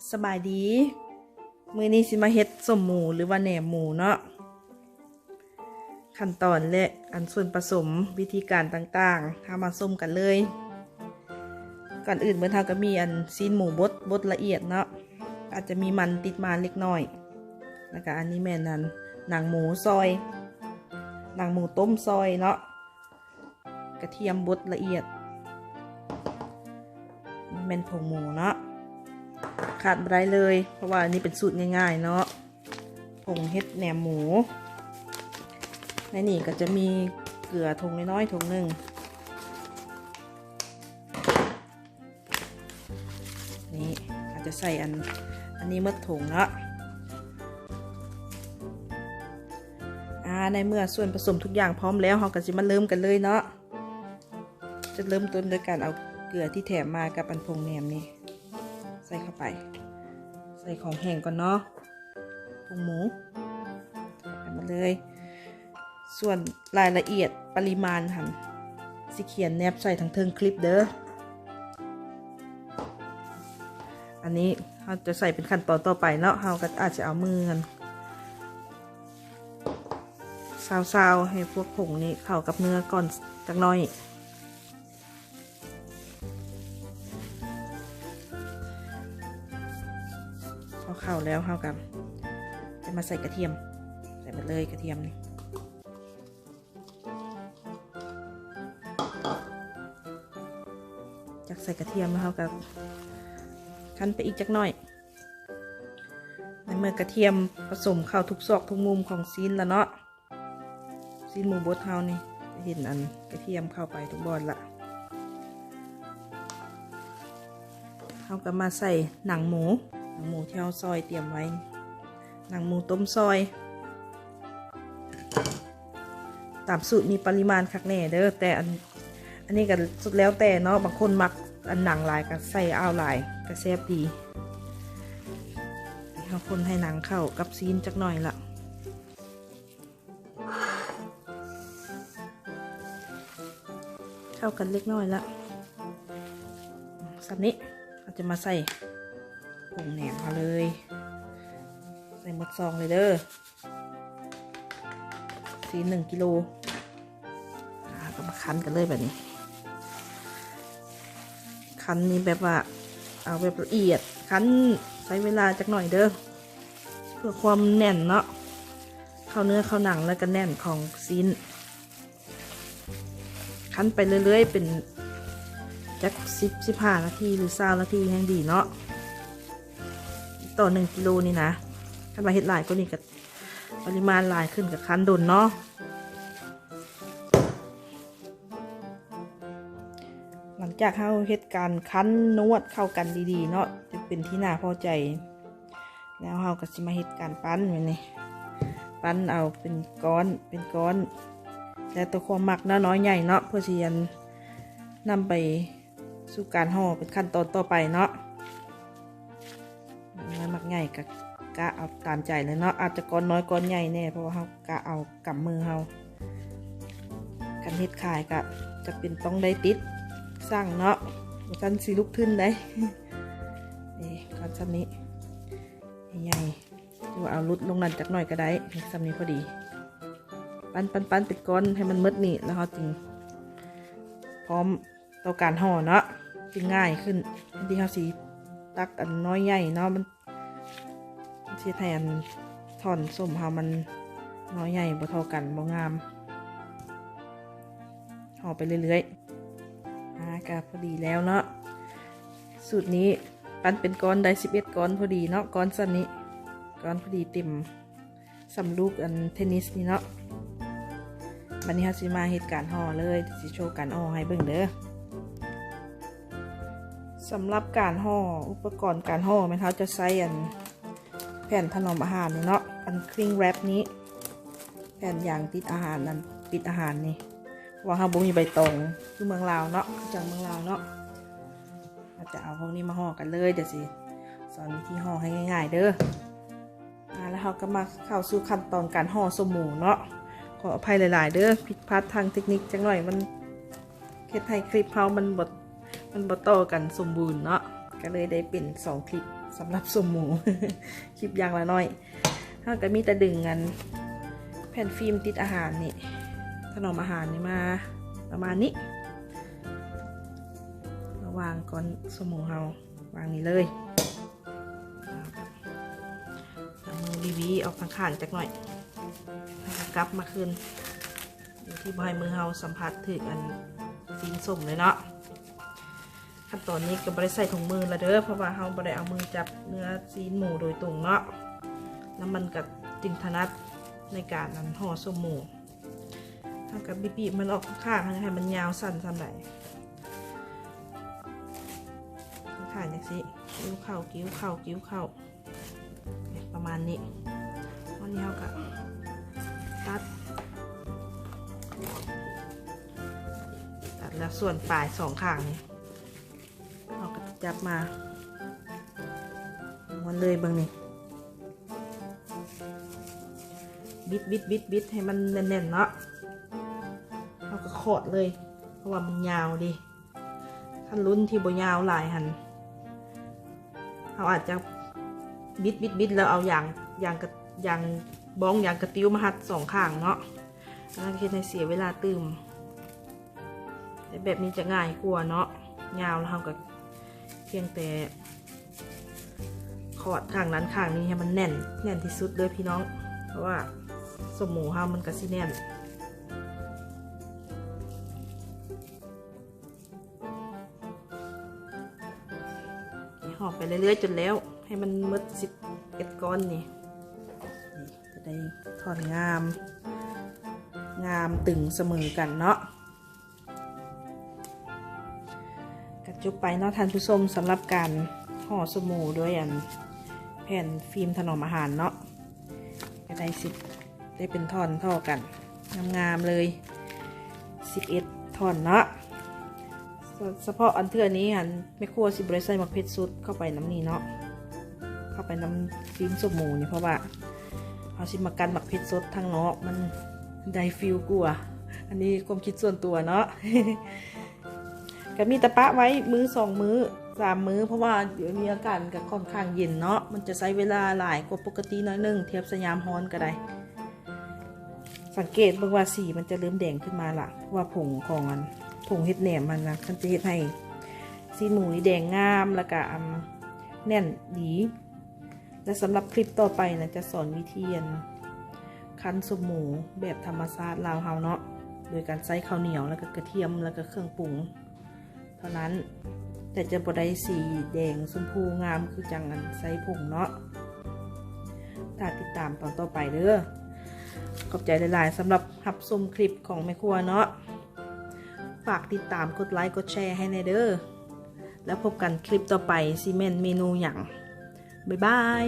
ສະບາຍດີ ມື້ນີ້ຊິມາເຮັດສົ້ມໝູ ຫຼືວ່າແໜມໝູເນາະ. ຂັ້ນຕອນ ແລະ ອັນສ່ວນປະສົມ ວິທີການຕ່າງໆ ເຮົາມາຊົມກັນເລີຍ. ກ່ອນອື່ນເໝິດ ເຮົາກໍມີອັນຊີ້ນໝູບົດ ບົດລະອຽດເນາະ, ອາດຈະມີມັນຕິດມາເລັກນ້ອຍ. ແລ້ວກໍອັນນີ້ແມ່ນອັນໜັງໝູຊອຍ ໜັງໝູຕົ້ມຊອຍເນາະ. ກະທຽມບົດລະອຽດ ແມ່ນຜົງໝູເນາະ, ຂາດບໍ່ໄດ້ເລີຍ ເພາະວ່າອັນນີ້ເປັນສູດງ່າຍໆເນາະ, ຜົງເຮັດແໜມໝູ. ໃນນີ້ກໍຈະມີເກືອຖົງນ້ອຍໆຖົງໜຶ່ງ, ນີ້ເຮົາຈະໃສ່ອັນ ອັນນີ້ໝົດຖົງເນາະ. ອາ ໃນເມື່ອສ່ວນປະສົມທຸກຢ່າງພ້ອມແລ້ວ ເຮົາກໍຊິມາເລີ່ມກັນເລີຍເນາະ. ຈະເລີ່ມຕົ້ນໂດຍການເອົາເກືອທີ່ແຖມມາກັບອັນຜົງແໜມນີ້ໃສ່ເຂົ້າໄປ, ໃສ່ຂອງແຫ້ງກ່ອນເນາະ, ຜົງໝູ ໃສ່ມາເລີຍ. ສ່ວນລາຍລະອຽດປະລິມານຫັ້ນ ຊິຂຽນແນບໃສ່ທາງເທິງຄລິບເດີ. ອັນນີ້ເຮົາຈະໃສ່ເປັນຂັ້ນຕອນຕໍ່ໄປເນາະ, ເຮົາກໍອາດຈະເອົາມືຫັ້ນ ຊາວໆ ໃຫ້ພວກຜົງນີ້ເຂົ້າກັບເນື້ອກ່ອນຈັກໜ້ອຍ. ພໍເຂົ້າແລ້ວ ເຮົາກໍຈະມາໃສ່ກະທຽມ, ໃສ່ໝົດເລີຍກະທຽມນີ້. ຈາກໃສ່ກະທຽມແລ້ວ ເຮົາກໍຄັ້ນໄປອີກຈັກໜ້ອຍ. ໃນເມື່ອກະທຽມປະສົມເຂົ້າທຸກຊອກທຸກມຸມຂອງຊີ້ນລະເນາະ, ຊີ້ນໝູບົດເຮົານີ້ ຈະເຫັນອັນກະທຽມເຂົ້າໄປທຸກບ່ອນລະ. ເຮົາກໍມາໃສ່ໜັງໝູ, ໜັງໝູທີ່ເຮົາຊອຍຕຽມໄວ້, ໜັງໝູຕົ້ມຊອຍ. ຕາມສູດມີປະລິມານຄັກແນ່ເດີ, ແຕ່ອັນ ອັນນີ້ກໍສຸດແລ້ວແຕ່ເນາະ, ບາງຄົນມັກອັນໜັງຫຼາຍກໍໃສ່ເອົາຫຼາຍກໍແຊບດີ. ເຮົາຄົນໃຫ້ໜັງເຂົ້າກັບຊີ້ນຈັກໜ້ອຍລະ, ເຂົ້າກັນເລັກນ້ອຍລະ. ສ່ຳນີ້ ເຮົາຈະມາໃສ່ຜົງແໜມເຮົາເລີຍ, ໃສ່ໝົດຊອງເລີຍເດີ. ຊີ້ນໜຶ່ງກິໂລ. ອາ ກໍມາຄັ້ນກັນເລີຍບາດນີ້, ຄັ້ນນີ້ແບບວ່າເອົາແບບລະອຽດ, ຄັ້ນໃຊ້ເວລາຈັກໜ້ອຍເດີ ເພື່ອຄວາມແໜ້ນເນາະ, ເຂົ້າເນື້ອເຂົ້າໜັງ ແລ້ວກໍແໜ້ນຂອງຊີ້ນ. ຄັ້ນໄປເລື້ອຍໆ ເປັນຈັກສິບ ສິບຫ້ານາທີ ຫຼື ຊາວນາທີແຮ່ງດີເນາະ, ຕໍ່ໜຶ່ງກິໂລນີ້ນະ. ຄັນວ່າເຮັດຫຼາຍກວ່ານີ້ກໍ ປະລິມານຫຼາຍຂຶ້ນກໍຄັ້ນດົນເນາະ. ຫຼັງຈາກເຮົາເຮັດການຄັ້ນນວດເຂົ້າກັນດີໆເນາະ ຈົນເປັນທີ່ໜ້າພໍໃຈ ແລ້ວເຮົາກໍຊິມາເຮັດການປັ້ນແບບນີ້, ປັ້ນເອົາເປັນກ້ອນ ເປັນກ້ອນ ແລ້ວແຕ່ຄວາມມັກເນາະ, ນ້ອຍໃຫຍ່ເນາະ, ເພື່ອຊິອັນນຳໄປ ສູ່ການຫໍ່ເປັນຂັ້ນຕອນຕໍ່ໄປເນາະ. ນ້ອຍມັກໃຫຍ່ກໍກະເອົາຕາມໃຈເລີຍເນາະ, ອາດຈະກ້ອນນ້ອຍກ້ອນໃຫຍ່ແດ່ ເພາະວ່າເຮົາກະເອົາກຳມືເຮົາ. ຄັນເຮັດຂາຍກໍຈຳເປັນຕ້ອງໄດ້ຕິດສັ່ງເນາະ, ບໍ່ຊັ້ນຊິລຸກທຶນໄດ໋. ນີ້ ກ້ອນສ່ຳນີ້ ໃຫຍ່ໆ ຫຼືວ່າເອົາຫຼຸດລົງນັ້ນຈັກໜ້ອຍກໍໄດ້, ສ່ຳນີ້ພໍດີ. ປັ້ນໆໆ ເປັນກ້ອນໃຫ້ມັນໝົດນີ້ ແລ້ວເຮົາຈຶ່ງພ້ອມ ຕໍ່ການຫໍ່ເນາະ ຈຶ່ງງ່າຍຂຶ້ນ. ແທນທີ່ເຮົາຊິຕັກອັນນ້ອຍໃຫຍ່ເນາະ ມັນ ມັນຊິເຮັດໃຫ້ອັນທ່ອນສົ້ມເຮົາມັນນ້ອຍໃຫຍ່ບໍ່ເທົ່າກັນ ບໍ່ງາມ. ຫໍ່ໄປເລື້ອຍໆ. ອາ ກະພໍດີແລ້ວເນາະ. ສູດນີ້ປັ້ນເປັນກ້ອນໄດ້ສິບເອັດກ້ອນພໍດີເນາະ, ກ້ອນສ່ຳນີ້ ກ້ອນພໍດີເຕັມ ສ່ຳລູກອັນເທນນິສນີ້ເນາະ. ບາດນີ້ເຮົາຊິມາເຮັດການຫໍ່ເລີຍ, ຊິໂຊການຫໍ່ໃຫ້ເບິ່ງເດີ. ສຳລັບການຫໍ່ ອຸປະກອນການຫໍ່ແມ່ນເຮົາຈະໃຊ້ອັນແຜ່ນຖະໜອມອາຫານນີ້ເນາະ, ອັນ cling wrap ນີ້, ແຜ່ນຢາງຕິດອາຫານ ອັນປິດອາຫານນີ້, ເພາະວ່າເຮົາບໍ່ມີໃບຕອງຄືເມືອງລາວເນາະ, ຈັ່ງເມືອງລາວເນາະ. ເຮົາຈະເອົາພວກນີ້ມາຫໍ່ກັນເລີຍ, ດຽວຊິສອນວິທີຫໍ່ໃຫ້ງ່າຍໆເດີ. ອາ ແລ້ວເຮົາກໍມາເຂົ້າສູ່ຂັ້ນຕອນການຫໍ່ສົ້ມໝູເນາະ. ຂໍອະໄພຫຼາຍໆເດີ, ຜິດພາດທາງເຕັກນິກຈັກໜ້ອຍ, ມັນເຮັດໃຫ້ຄລິບເຮົາມັນບໍ່ ມັນບໍ່ຕໍ່ກັນສົມບູນເນາະ, ກໍເລີຍໄດ້ເປັນສອງຄລິບ. ສຳລັບສົ້ມໝູ ຄລິບຢ່າງລະໜ້ອຍ. ເຮົາກໍມີແຕ່ດຶງອັນແຜ່ນຟິມຕິດອາຫານນີ້ ຖະໜອມອາຫານນີ້ມາປະມານນີ້ ມາວາງກ່ອນສົ້ມໝູເຮົາ ວາງນີ້ເລີຍ. ເອົາມືຫວີໆອອກຂ້າງໆຈັກໜ້ອຍ ແລ້ວກໍກັບມາຄືນ ໂດຍທີ່ບໍ່ໃຫ້ມືເຮົາສຳຜັດຖືກອັນຊີ້ນສົ້ມເລີຍເນາະ. ຂັ້ນຕອນນີ້ກໍບໍ່ໄດ້ໃສ່ຖົງມືລະເດີ ເພາະວ່າເຮົາບໍ່ໄດ້ເອົາມືຈັບເນື້ອຊີ້ນໝູໂດຍຕົງເນາະ ແລ້ວມັນກໍຈຶ່ງຖະໜັດໃນການອັນຫໍ່ສົ້ມໝູ. ເຮົາກໍບີບໆມັນອອກຂ້າງໆ ໃຫ້ມັນຍາວສັ້ນສ່ຳໃດ ຂ້າງໆ ຈັ່ງຊີ້ ກິ້ວເຂົ້າ ກິ້ວເຂົ້າ ກິ້ວເຂົ້າ ປະມານນີ້. ອັນນີ້ເຮົາກໍຕັດ ຕັດແລ້ວສ່ວນປາຍສອງຂ້າງນີ້ ເຮົາກໍຈັບມາມ້ວນເລີຍ ເບິ່ງນີ້ ບິດໆໆໆ ໃຫ້ມັນແໜ້ນໆເນາະ ເຮົາກໍຂອດເລີຍ ເພາະວ່າມັນຍາວເດ້. ຄັນລຸ້ນທີ່ບໍ່ຍາວຫຼາຍຫັ້ນ ເຮົາອາດຈະບິດໆໆ ແລ້ວເອົາຢາງ ຢາງກະ ຢາງບ້ອງ ຢາງກະຕິ້ວມາຮັດສອງຂ້າງເນາະ ອັນນັ້ນເຮັດໃຫ້ເສຍເວລາຕື່ມ. ແຕ່ແບບນີ້ຈະງ່າຍກວ່າເນາະ ຍາວແລ້ວເຮົາກໍພຽງແຕ່ຂອດຂ້າງນັ້ນຂ້າງນີ້ໃຫ້ມັນແໜ້ນ ແໜ້ນທີ່ສຸດເດີພີ່ນ້ອງ ເພາະວ່າສົ້ມໝູເຮົາມັນກໍຊິແໜ້ນ. ຫໍ່ໄປເລື້ອຍໆຈົນແລ້ວ ໃຫ້ມັນໝົດສິບເອັດກ້ອນນີ້ ນີ້ຈະໄດ້ທ່ອນງາມ ງາມຕຶງສະເໝີກັນເນາະ. ກະຈົບໄປເນາະທ່ານຜູ້ຊົມ ສຳລັບການຫໍ່ສົ້ມໝູດ້ວຍອັນແຜ່ນຟິມຖະໜອມອາຫານເນາະ ກະໄດ້ສິບ ໄດ້ເປັນທ່ອນທໍ່ກັນ ງາມໆເລີຍ ສິບເອັດທ່ອນເນາະ. ສະ ສະເພາະອັນເທື່ອນີ້ຫັ້ນ ແມ່ຄົວຊິບໍ່ໄດ້ໃສ່ໝາກເຜັດສົດເຂົ້າໄປນຳນີ້ເນາະ ເຂົ້າໄປນຳຊີ້ນສົ້ມໝູນີ້ ເພາະວ່າເຮົາຊິມາກັນໝາກເຜັດສົດທາງນອກ ມັນໄດ້ຟີລກວ່າ. ອັນນີ້ຄວາມຄິດສ່ວນຕົວເນາະ ກໍມີແຕ່ປະໄວ້ມື້ສອງມື້ສາມມື້ ເພາະວ່າດຽວນີ້ອາກາດມັນກໍຂ້ອນຂ້າງເຢັນເນາະ ມັນຈະໃຊ້ເວລາຫຼາຍກວ່າປົກກະຕິໜ້ອຍໜຶ່ງ ທຽບໃສ່ຍາມຮ້ອນກໍໄດ້. ສັງເກດເບິ່ງວ່າສີມັນຈະເລີ່ມແດງຂຶ້ນມາລະ ເພາະວ່າຜົງຂອງອັນ ຜົງເຮັດແໜມຫັ້ນນະ ມັນຈະເຮັດໃຫ້ຊີ້ນໝູນີ້ແດງງາມ ແລ້ວກະອັນແໜ້ນດີ. ແລະ ສຳລັບຄລິບຕໍ່ໄປນະ ຈະສອນວິທີອັນຄັ້ນສົ້ມໝູແບບທຳມະຊາດລາວເຮົາເນາະ ໂດຍການໃຊ້ເຂົ້າໜຽວ ແລ້ວກະກະທຽມ ແລ້ວກະເຄື່ອງປຸງເທົ່ານັ້ນ ແຕ່ຈະບໍ່ໄດ້ສີແດງຊົມພູງາມຄືຈັ່ງອັນໃສ່ຜົງເນາະ. ຖ້າຕິດຕາມຕອນຕໍ່ໄປເດີ. ຂອບໃຈຫຼາຍໆ ສຳລັບຮັບຊົມຄລິບຂອງແມ່ຄົວເນາະ. ຝາກຕິດຕາມ ກົດໄລ ກົດແຊໃຫ້ແດ່ເດີ. ແລ້ວພົບກັນຄລິບຕໍ່ໄປ ຊິແມ່ນເມນູຫຍັງ. ບາຍບາຍ.